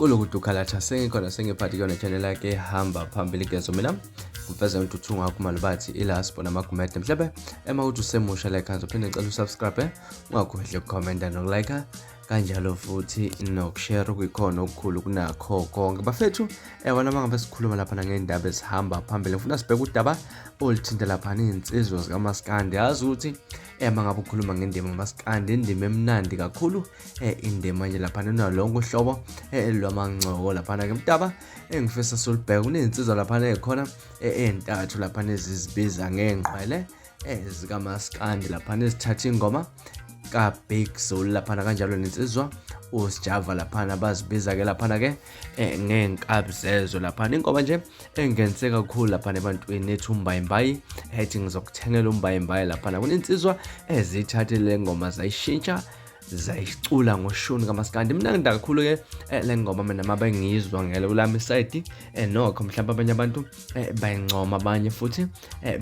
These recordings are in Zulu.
Kulukudu Khalatha sengikhona sengiphathi kuyona channel yakhe ehamba phambili gezo mina ngimfeza uNtuthu kuMalubathi ila sibona amagumede mhlebe ema uthi usemusha like hands uphinde ngicela usubscribe ungakhohlwa ukukhomenta nokulike kanjalo futhi nokushare okuyikhona okukhulu kunakho konke bafethu. Ewa noma ngabe sikhuluma lapha ngendaba ezihamba phambili, ngifuna sibheke udaba oluthinta lapha ney'nsizwa zikamaskandi. Yazi ukuthi ema ngabe ukhuluma ngendima kamaskandi, indima emnandi kakhulu, indima nje laphana enalonke uhlobo lwamangcoko laphana-ke. Mdaba engifisa solubheka kuney'nsizwa laphana ey'khona ey'ntathu laphana ezizibiza ngey'ngqwele zikamaskandi laphana ezithatha ingoma kaBig Zulu laphana, kanjalo nensizwa uSjava laphana, bazibiza-ke laphana-ke ngey'nkabi zezwe laphana. Ingoma nje engenise kakhulu laphana ebantwini ethi umbayimbayi, ethi ngizokuthengela umbayimbayi laphana. Kunensizwa ezithathe le ngoma zayishintsha zayicula ngoshuni kamaskandi. Mnandi kakhulu-ke le ngoma, mina uma bengiyizwa ngele kulami isayidi. Nokho mhlawumbe abanye abantu bayincoma, abanye futhi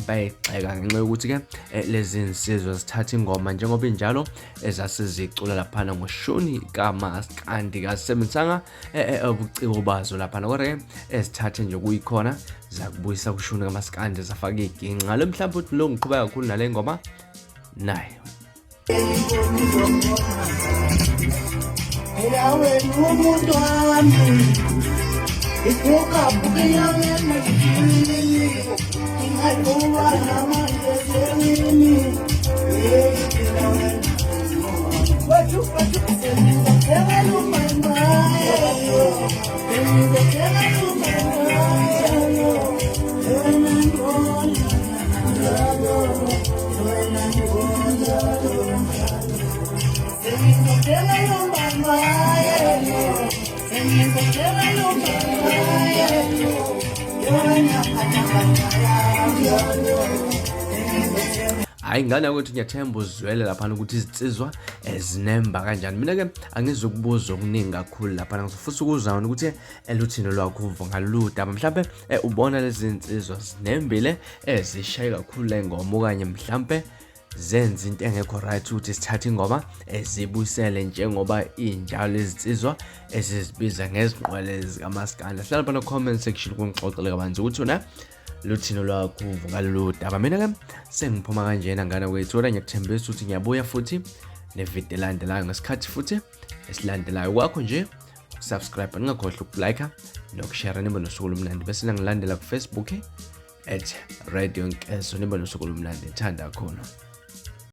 bayigxeka ngenxa yokuthi-ke lezi nsizwa zithatha ingoma njengoba injalo ezasizicula laphana ngoshuni kamaskandi, kazisebenzisanga ubuciko bazo laphana, kodwa-ke ezithathe nje kuyikhona zakubuyisa kushuni kamaskandi zafaka iginqa ngalo. Mhlawumbe uthi lo ngiqhubeka kakhulu nale ngoma nayo. Phela wena umuntu wami ibuka buka wena ingaluba namanje semini. Hey phela wena wethu wethu sengizothengela umama, sengizothengela umama wena ngibona wena ngibona sengizothengela umama, sengizothengela umama wena. Hayi ngane yakwethu, ngiyathemba uzwele laphana ukuthi izinsizwa ezinemba kanjani. Mina-ke angizukubuza okuningi kakhulu laphana, ngizofisa ukuzwa wena ukuthi eluthini lwakho uvo ngalolu daba. Mhlampe ubona lezi nsizwa zinembile, ezishaye kakhulu le ngoma, okanye mhlampe zenza into engekho right ukuthi sithathe ingoma ezibuyisele njengoba injalo, izinsizwa ezizibiza ngezingqwele zikamaskandi. Hlala phana comment section kungixoxele kabanzi ukuthi wena luthini lwakho uvo ngalolu daba. Mina-ke sengiphuma kanjena ngane kwethu, kodwa ngiyakuthembisa ukuthi ngiyabuya futhi nevidiyo elandelayo ngesikhathi futhi esilandelayo. Kwakho nje ukusubscribe, ningakhohlwa ukulike nokushare, nibe nosuku olumnandi, bese nangilandela kuFacebook @RadioNkezo. Nibe nosuku olumnandi, ngithanda kakhulu.